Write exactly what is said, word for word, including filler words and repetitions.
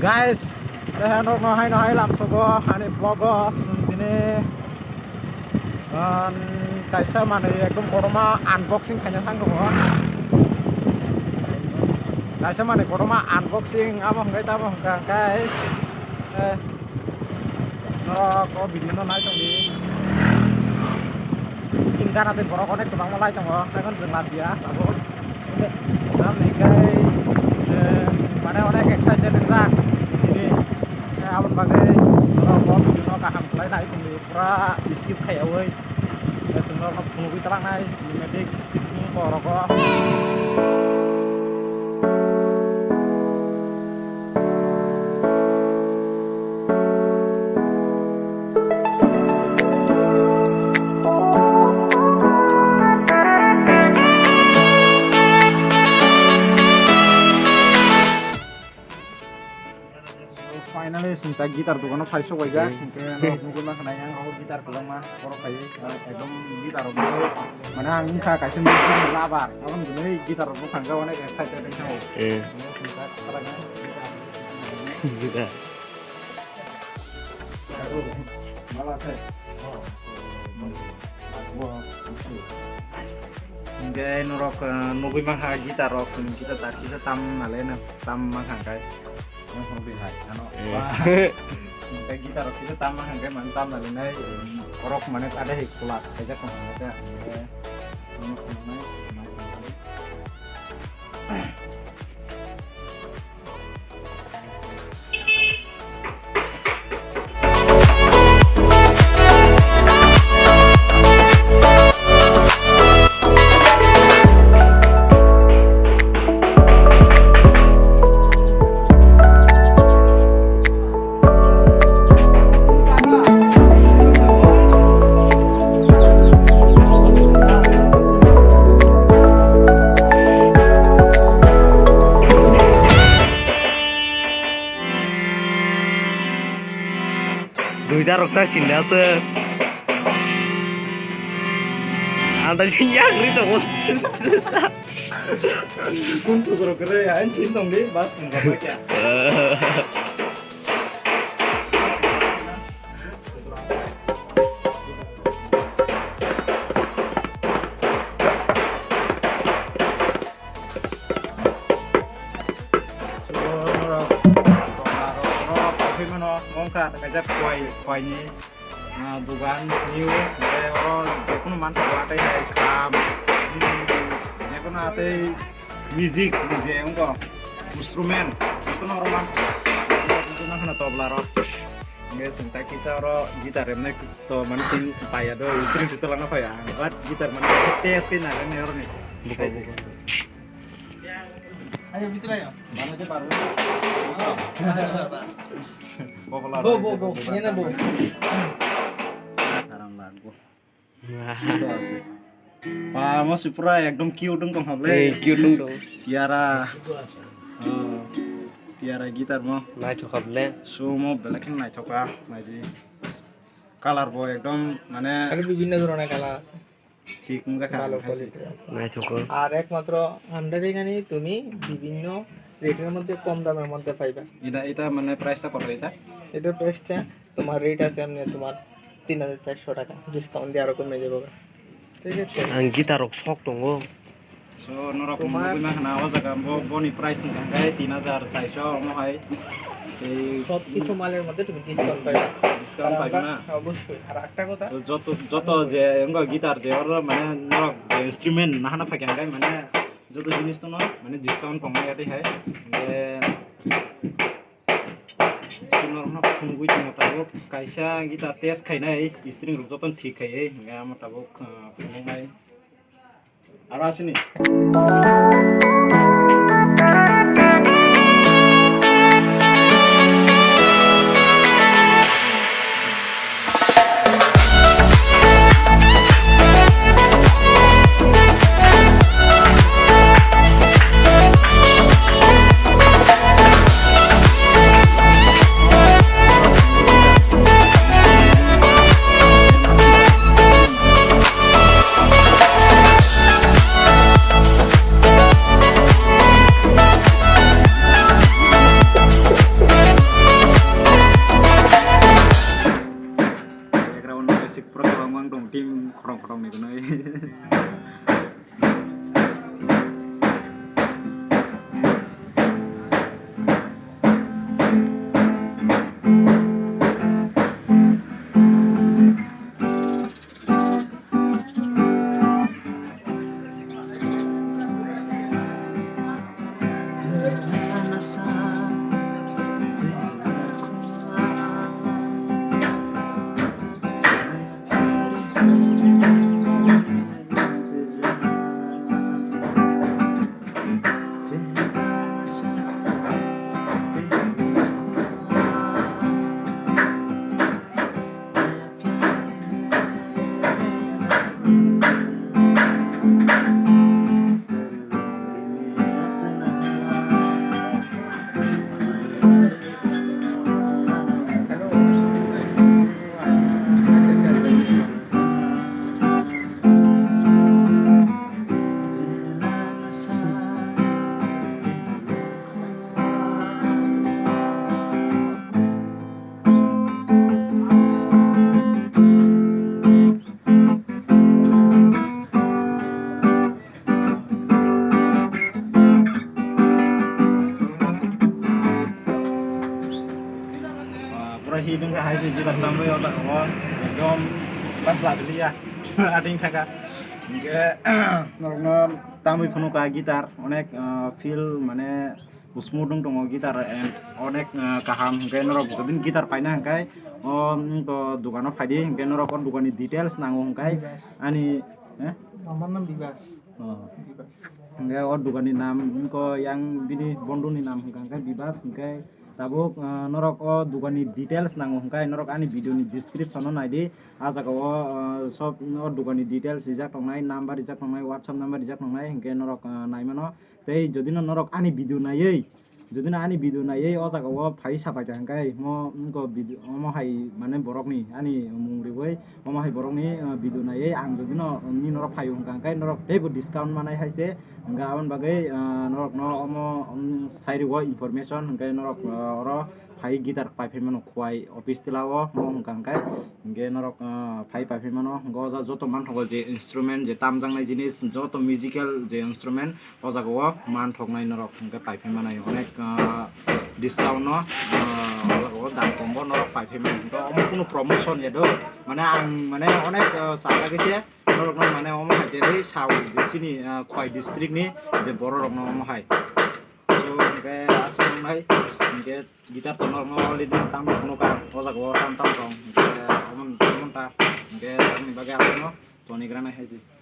Guys, tei norokno haino hai lamsogo ani vlog o chwng tini, um, kaisa manwi ekdom kotorma unboxing khaina thang tongo. Kaisa manwi kotorma unboxing abo hwnkhe tamo hwnkha hwnkhe, eh, norok o video no nai tongdi. Chini gana tei borok onek kwbangma lai tongo, tei chwng lachiya tabuk. Tamni khe, eh, mane onek excited wngjak tini. Eh, aboni bagwi norok o video no kaham khlai nai tongdi, pura skip khaiyaui. Eh, chwng norokno phunugwi twlangnai cinematic borok o. Finally, chwng ta guitar dogano phai sokbaijak. Hmm. Hwnkhe norok nugwi mankha na, yang rogo guitar kwbangma borok phaiwi, ah, ekdom guitar rok mane ang wngkha kaisa music ni lover, aboni bagwi guitar rok bwkhang khe onek excited wngkha o. Eh. Guitar. Hingke norok, eh, nugui mankha guitar rok, guitar tak kisa tam nalai no, tam mankha hingke. Yang hobby hai, ano. Eh. Wah. Hingke guitar rok kisa tam mankha hingke, mane tam nalai nai, em, orok mane ada hai kulak, kaisa kulak, kaisa, hingke, ano kulak nai, Duita rok ta sinda se. Anda sing yang ri to. Kun tu koro kere ya, en chin tong di, bas tong kapa kya. Mano wngkha kaisa khwai, khwaini, ah, dogan new, tei oro jekhunu manthogo, tei hai kham, jekhunu tei music, je wngkha instrument, jekhunu oro manthogo. Jekhunu kheno tobla rok, hingke chwng ta kisa oro guitar remnai. To mane tin paya do, tin tu tolana paya. But guitar mane test ke na ne orni. Buka, buka. Ayo, bitra ya. Mana ke baru? Bo, bo, bo. Ini na, bo. Sekarang lagu. Itu asik. Pa, mo si pura ekdom cute dong tong hable. Eh, cute dong tong. Piara. Oh. Piara guitar mo. Naithok hable. Su mo belek naithok ka, maji. Color bo ekdom mane. Aro bibhinno dhoroner color. Thik wngjakha. Bhalo quality. Naithok. Ar ekmatro hamdaringani tumi bibhinno rate-er moddhe kom damer moddhe paiba. Eta, eta mane price ta koto eta? Etar price ta tomar rate ase emni tomar tin hajar charso taka, discount diye aro komijebo. Thik ase? Ang guitar rok sok tongo. So, norok nugui mankha na, o jaga bo, boni price wngkha khe tin hajar charso, omo hai. Tei sob kichu maler moddhe tumi discount paiba. Discount paiba na? Obossoi. Ar ekta kotha. So, joto, joto je wngkha guitar je oro mane norok je instrument nahana phaikha khe mane joto jinis tono mane discount tongnai ya tei hai. Hingke norokno phunugui tongo tabuk kaisa guitar test khainai string rok jotono thik khaiwi hingke amo tabuk, ah, phunuknai. Aro asini. Tongni tonwi. Ah, pura hidung ka hai se guitar tamwi o jaga o ekdom bas lajiliya ating thaka. Hinkhe norokno tamwi phunukha guitar onek, ah, feel mane smooth wng tongo guitar and onek, ah, kaham. Hinkhe norok jotodin guitar paina hinkhe o, mm, to dukano phaidi hinkhe norok o dukanni details nango hinkhe ani, eh? Amar nam Bibas. Oh. Bibas. Hinkhe o dukanni nam wngkha yang bini bondhuni nam hinkha hinkhe Bibas hinkhe tabuk, ah, norok o dukanni details nango hinkhe norok ani video ni description o naidi. Ah jaga o, ah, sob o dukanni details rijak tongnai, number rijak tongnai, WhatsApp number rijak tongnai hinkhe norok, ah, naimano. Tei jodi no norok ani video naiwi, jodi no ani video naiwi o jaga o phai sapai ta hinkhe mo wngkha video omo hai mane borok ni ani mung riwi omo hai borok ni, ah, video naiwi ang jodi no ni norok phai o hinkha hinkhe norok teibo discount manai hai se hinkhe aboni bagwi, ah, norok no omo, um, sai rwo information hinkhe norok, ah, oro phai guitar pai phai mano Khowai office tila o mo hinkha hinkhe hinkhe norok, ah, phai pai phai mano hinkhe o jaga joto manthogo je instrument je tamjaknai jinis joto musical je instrument o jaga o manthoknai norok hinkhe pai phai manai onek, ah, discount no, ah, o jaga o dam kombo norok pai phai mano hinkhe omo kunu promotion ya do mane ang mane onek, ah, sajagwi se norok no mane omo hai je sa je chini, ah, Khowai district ni je borok rok no omo hai so hinkhe aswk nai hinkhe guitar to norok no already tam phunukha o jaga o tam tam tong hinkhe omo omo ta hinkhe tamni bagwi aswk no tonigra nai hai se.